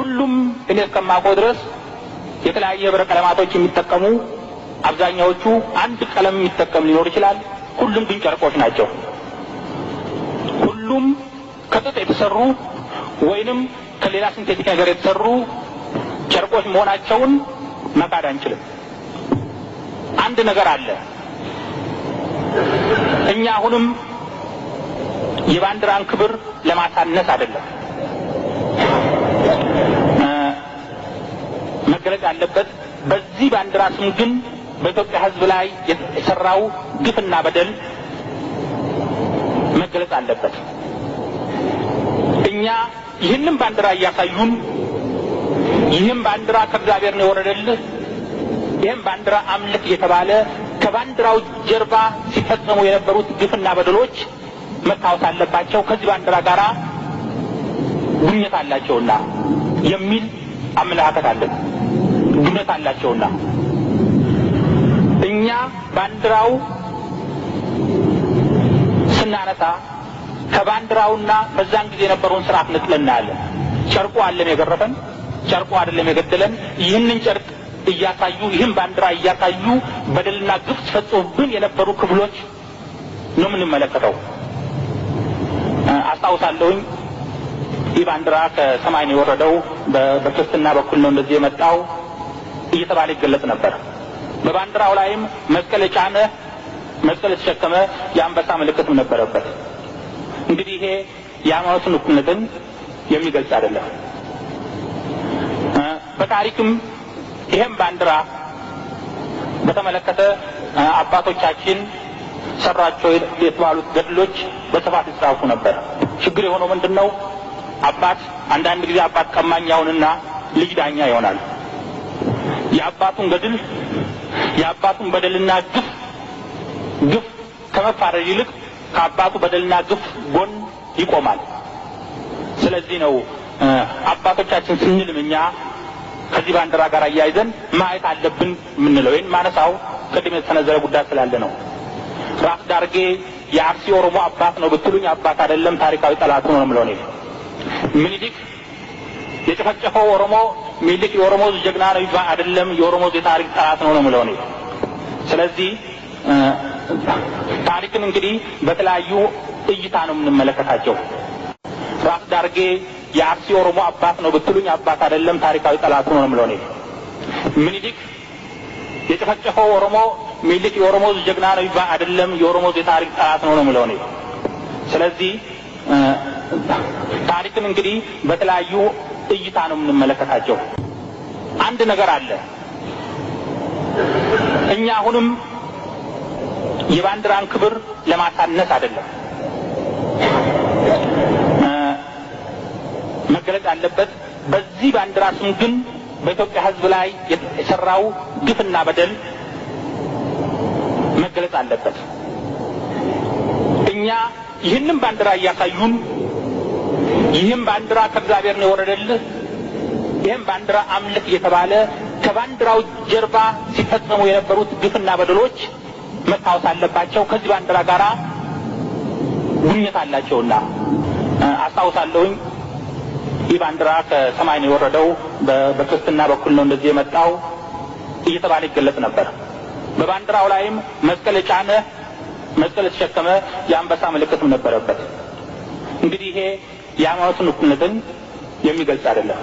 ሁሉም እኔ እስከማውቀው ድረስ የተለያየ ህብረ ቀለማቶች የሚጠቀሙ፣ አብዛኛዎቹ አንድ ቀለም የሚጠቀም ሊኖር ይችላል። ሁሉም ግን ጨርቆች ናቸው። ሁሉም ከጥጥ የተሰሩ ወይንም ከሌላ synthetic ነገር የተሰሩ ጨርቆች መሆናቸውን መካድ አንችልም። አንድ ነገር አለ። እኛ አሁንም የባንዲራን ክብር ለማሳነስ አይደለም መገለጽ ያለበት። በዚህ ባንዲራ ስም ግን በኢትዮጵያ ሕዝብ ላይ የሰራው ግፍና በደል መገለጽ አለበት። እኛ ይህንን ባንዲራ እያሳዩን፣ ይህም ባንዲራ ከእግዚአብሔር ነው የወረደልህ፣ ይህም ባንዲራ አምልክ እየተባለ ከባንዲራው ጀርባ ሲፈጸሙ የነበሩት ግፍና በደሎች መታወስ አለባቸው፣ ከዚህ ባንዲራ ጋር ግንኙነት አላቸውና የሚል አመለካከት አለን። ግንኙነት አላቸውና እኛ ባንዲራው ስናነሳ ከባንዲራውና በዛን ጊዜ የነበረውን ስርዓት ነጥለን እናያለን። ጨርቁ አይደለም የገረፈን፣ ጨርቁ አይደለም የገደለን። ይህንን ጨርቅ እያሳዩ፣ ይህን ባንዲራ እያሳዩ በደልና ግፍ ሲፈጽሙብን የነበሩ ክፍሎች ነው የምንመለከተው። አስታውሳለሁኝ፣ ይህ ባንዲራ ከሰማይ ነው የወረደው፣ በክርስትና በኩል ነው እንደዚህ የመጣው እየተባለ ይገለጽ ነበር። በባንዲራው ላይም መስቀል የጫነ፣ መስቀል የተሸከመ የአንበሳ ምልክትም ነበረበት። እንግዲህ ይሄ የሃይማኖትን እኩልነትን የሚገልጽ አይደለም። በታሪክም ይሄም ባንዲራ በተመለከተ አባቶቻችን ሰራቸው የተባሉት ገድሎች በስፋት ይጻፉ ነበር። ችግር የሆነው ምንድን ነው? አባት አንዳንድ ጊዜ አባት ቀማኛውንና ልጅ ዳኛ ይሆናል። የአባቱን ገድል፣ የአባቱን በደልና ግፍ ከመፋረድ ይልቅ ከአባቱ በደልና ግፍ ጎን ይቆማል። ስለዚህ ነው አባቶቻችን ስንልም እኛ ከዚህ ባንዲራ ጋር አያይዘን ማየት አለብን የምንለው። ይህን ማነሳው ቅድም የተሰነዘረ ጉዳይ ስላለ ነው። ራስ ዳርጌ የአርሲ ኦሮሞ አባት ነው ብትሉኝ አባት አይደለም፣ ታሪካዊ ጠላቱ ነው የምለው እኔ። ምኒልክ የጨፈጨፈው ኦሮሞ፣ ምኒልክ የኦሮሞ ጀግና ነው ይባል አይደለም፣ የኦሮሞ የታሪክ ጠላት ነው ነው የምለው እኔ። ስለዚህ ታሪክን እንግዲህ በተለያዩ እይታ ነው የምንመለከታቸው። ራስ ዳርጌ የአርሲ ኦሮሞ አባት ነው ብትሉኝ አባት አይደለም፣ ታሪካዊ ጠላቱ ነው የምለው እኔ። ምኒልክ የጨፈጨፈው ኦሮሞ፣ ምኒልክ የኦሮሞ ጀግና ነው ይባል አይደለም፣ የኦሮሞ የታሪክ ጠላት ነው ነው የምለው እኔ። ስለዚህ ታሪክን እንግዲህ በተለያዩ እይታ ነው የምንመለከታቸው። አንድ ነገር አለ። እኛ አሁንም የባንዲራን ክብር ለማሳነስ አይደለም መገለጽ ያለበት። በዚህ ባንዲራ ስም ግን በኢትዮጵያ ሕዝብ ላይ የሰራው ግፍና በደል መገለጽ አለበት። እኛ ይህንን ባንዲራ እያሳዩን፣ ይህም ባንዲራ ከእግዚአብሔር ነው የወረደልህ፣ ይህም ባንዲራ አምልክ እየተባለ ከባንዲራው ጀርባ ሲፈጸሙ የነበሩት ግፍና በደሎች መታወስ አለባቸው፣ ከዚህ ባንዲራ ጋር ግንኙነት አላቸውና። አስታውሳለሁኝ፣ ይህ ባንዲራ ከሰማይ ነው የወረደው፣ በክርስትና በኩል ነው እንደዚህ የመጣው እየተባለ ይገለጽ ነበር። በባንዲራው ላይም መስቀል የጫነ፣ መስቀል የተሸከመ የአንበሳ ምልክትም ነበረበት። እንግዲህ ይሄ የሃይማኖትን እኩልነትን የሚገልጽ አይደለም።